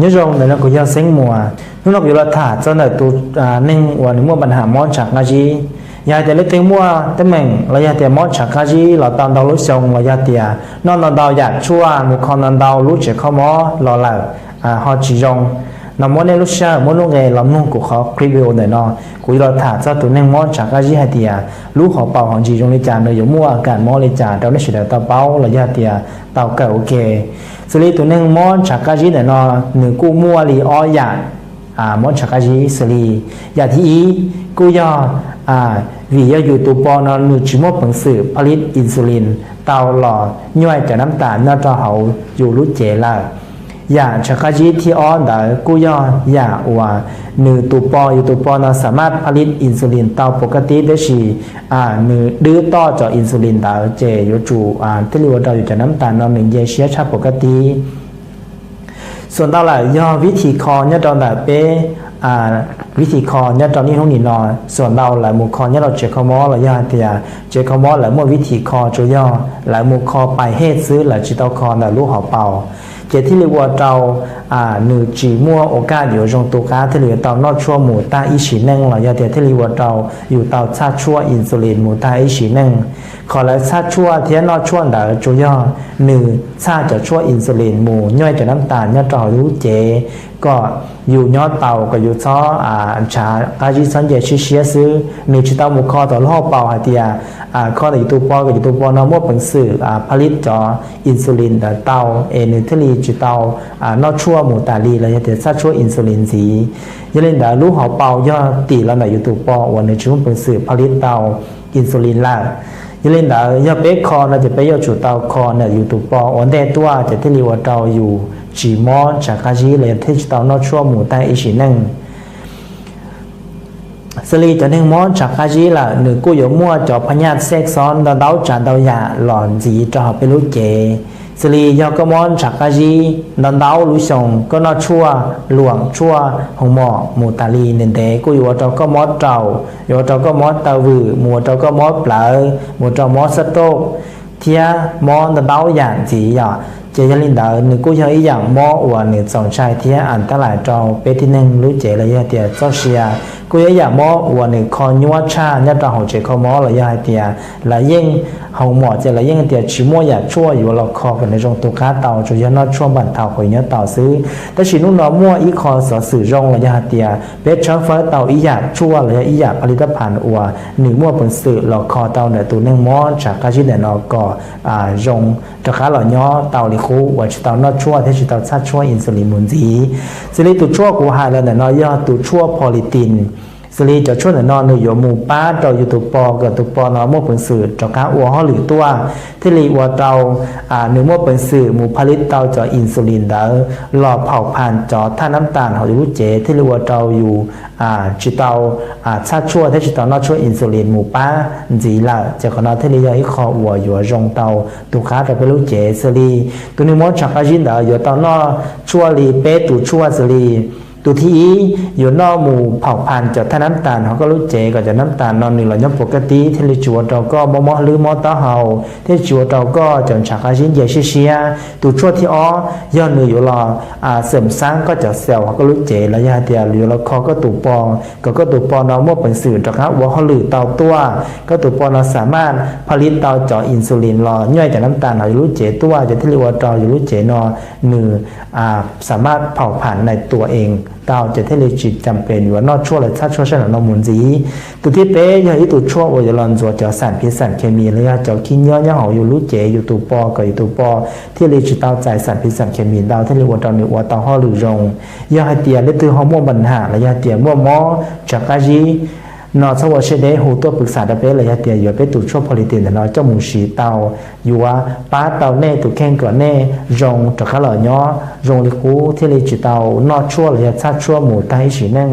Nyob zoo, ntawm no kuv yog Xeeb Muas. Hnub no kuv yuav los tham txog ntawm tus neeg uas nws muaj pab ham mob ntshav qab zib. Yog hais tias leej twg muaj teeb meem los yog tias mob ntshav qab zib los tau ntau lub xyoo los yog tias noj ntau ntau yam tshuaj mus kho ntau ntau lub tsev kho mob los lawm ho tsis zoo no, muab nej lub sij hawm muab lub nqe los mloog kuv qhov clip video ntawm no. Kuv yuav los tham txog tus neeg mob ntshav qab zib hais tias lub hauv paus hauv ntsis zoo li cas, nws yuav muaj kam mob li cas rau nej sawv daws tau paub los yog tias tau kawm ua ke. Xws li tus neeg mob ntshav qab zib ntawm no, nws kuj muaj li ob yam mob ntshav qab zib xws li: yam thib ib kuj yog vim yog yus tus po no nws tsis muaj peev xwm pha lib insulin tau los nyuaj cov nab tas nyob rau hauv yus lub cev lawm. Yam ntshav qab zib thib ob ntawd kuj yog yam uas nws tus po, yus tus po no xam maj pha lib insulin tau pov kaj tib, tab sis nws dwb toj cov insulin ntawd ces yuav tsum thiaj li ua rau yus cov nab tas no nws nce siab tshaj pov kaj tib. Xuas ntau lawm yog vib thim kho nyob rau ntawm peb, vib thim kho nyob rau niaj hnub nim no, xuas ntau lawv mus kho nyob rau tsev kho mob los yog hais tias tsev kho mob lawv muaj vib thim kho tsuas yog lawv mus kho pais hej xwb, lawv tsis tau kho ntawm lub hauv paus, ces thiaj li ua rau nws tsis muaj ua kaj yuav zoo tu qab thiaj li yuav tau noj tshuaj mus tag ib sim neej los yog tias thiaj li ua rau yus tau txhaj tshuaj insulin mus tag ib sim neej. Qhov lawv txhaj tshuaj thiab noj tshuaj ntawd tsuas yog nws txhaj cov tshuaj insulin mus nyuaj cov nab tas nyob rau hauv lub cev kom yus nyob tau, kom yus txhob ntshav qab zib txhob nce siab siab xwb. Nws tsis tau mus kho tom lub hauv paus hais tias kho ntawm yus tus po kom yus tus po no muaj peev xwm pha lib cov insulin ntawd tau, es nws thiaj li tsis tau noj tshuaj mus tas li los yog tias txhaj tshuaj insulin ntxiv. Yog li ntawd lub hauv paus yog tim los ntawm yus tus po uas nws tsis muaj peev xwm pha lib tau insulin lawm. Yog li ntawd yog peb kho no ces peb yuav tsum tau kho ntawm yus tus po ua ntej tuaj ces thiaj li ua rau yus tsis mob ntshav qab zib los yog thiaj tsis tau noj tshuaj mus tag ib sim neej. Xws li cov neeg mob ntshav qab zib lawm nws kuj yuav muaj cov phab nyaj xej xob ntau ntau tsav ntau yam los ntxiv rau hauv peb lub cev. Xws li yog koj mob ntshav qab zib ntau ntau lub xyoo, koj noj tshuaj luam tshuaj hoos mom mus tas li ntev ntev kuj yuav ua rau koj mob raum, yuav ua rau koj mob taw vwm, mus ua rau koj mob plawv, mus ua rau mob xab rauj, thiab mob ntau ntau yam ntxiv yom. Ces yog li ntawd nws kuj yog ib yam mob uas nws txaus ntshai thiab as tab lais rau peb tib neeg lub cev los yog tias txoj sia. Kuj yog ib yam mob uas nws kho nyuaj tshaj nyob rau hauv tsev kho mob los yog hais tias lawv yeej hoos mom ces lawv yeej tias tsis muaj yam tshuaj yuav los kho kom nws zoo tu qab tau, tsuas yog noj tshuaj npam thaum qhov nyob tau xwb. Tab sis hnub no muaj ib qho xov xwm zoo los yog hais tias peb tshawb fawb tau ib yam tshuaj los yog ib yam pha li tab phas uas nws muaj peev xwm los kho tau ntawm tus neeg mob ntshav qab zib ntawm no kom zoo rov qab los nyob tau li qub uas tsis tau noj tshuaj thiab tsis tau txhaj tshuaj insulin mus ntxiv. Xws li tus tshuaj kuv hais los ntawm no yog tus tshuaj politin. Xws li cov tshuaj ntawm no nws yuav mus pab rau yus tus po kom tus po no muaj peev xwm rov qab ua hauj lwm tuaj, thiaj li ua rau nws muaj peev xwm mus pha lib tau cov insulin ntawd los phaum phas cov thaj nab tas hauv yus lub cev, thiaj li ua rau yus tsis tau txhaj tshuaj thiab tsis tau noj tshuaj insulin mus pab ntxiv lawm. Ces qhov no thiaj li yog ib qho uas yuav zoo tau tu qab rau peb lub cev. Xws li tus neeg mob ntshav qab zib ntawd yuav tau noj tshuaj li peb tus tshuaj xws li: tus thib ib yuav noj mus phaum phas cov thaj nab tas hauv koj lub cev kom cov nab tas no nws los nyob puas kaj tib, thiaj li tsis ua rau koj mob mob hlwb mob taub hau, thiaj tsis ua rau koj cov ntshav qab zib nce siab siab. Tus tshuaj thib ob yog nws yuav los xeem xaab koj cov xaus hauv koj lub cev los yog hais tias yuav los kho koj tus po, kom koj tus po no muaj peev xwm rov qab ua hauj lwm tau tuaj, koj tus po no xam maj pha lib tau cov insulin los nyuaj cov nab tas hauv yus lub cev tuaj, ces thiaj li ua rau yus lub cev no nws xam maj phaum phas nais tua ees tau, ces thiaj li tsis cam pes yuav noj tshuaj los txhaj tshuaj sab nraum no mus ntxiv. Tus thib peb yog ib tus tshuaj uas yuav los ntxuav cov xam phiv xam khes mis los yog cov khib nyiab nyob hauv yus lub cev yus tus po kom yus tus po thiaj li tsis tau txais xam phiv xam khes mis ntau, thiaj li ua rau nws ua tau hauj lwm zoo. Yog hais tias leej twg ho muaj npa ham los yog tias muaj mob ntshav qab zib no txhob ua siab deb, hu tuaj pwv xam rau peb los yog tias yuav peb tus tshuaj politin ntawm no coj mus siv tau, yuav pab tau nej tus kheej kom nej zoo rov qab los nyob zoo li qub, thiaj li tsis tau noj tshuaj los yog txhaj tshuaj mus tag ib sim neej.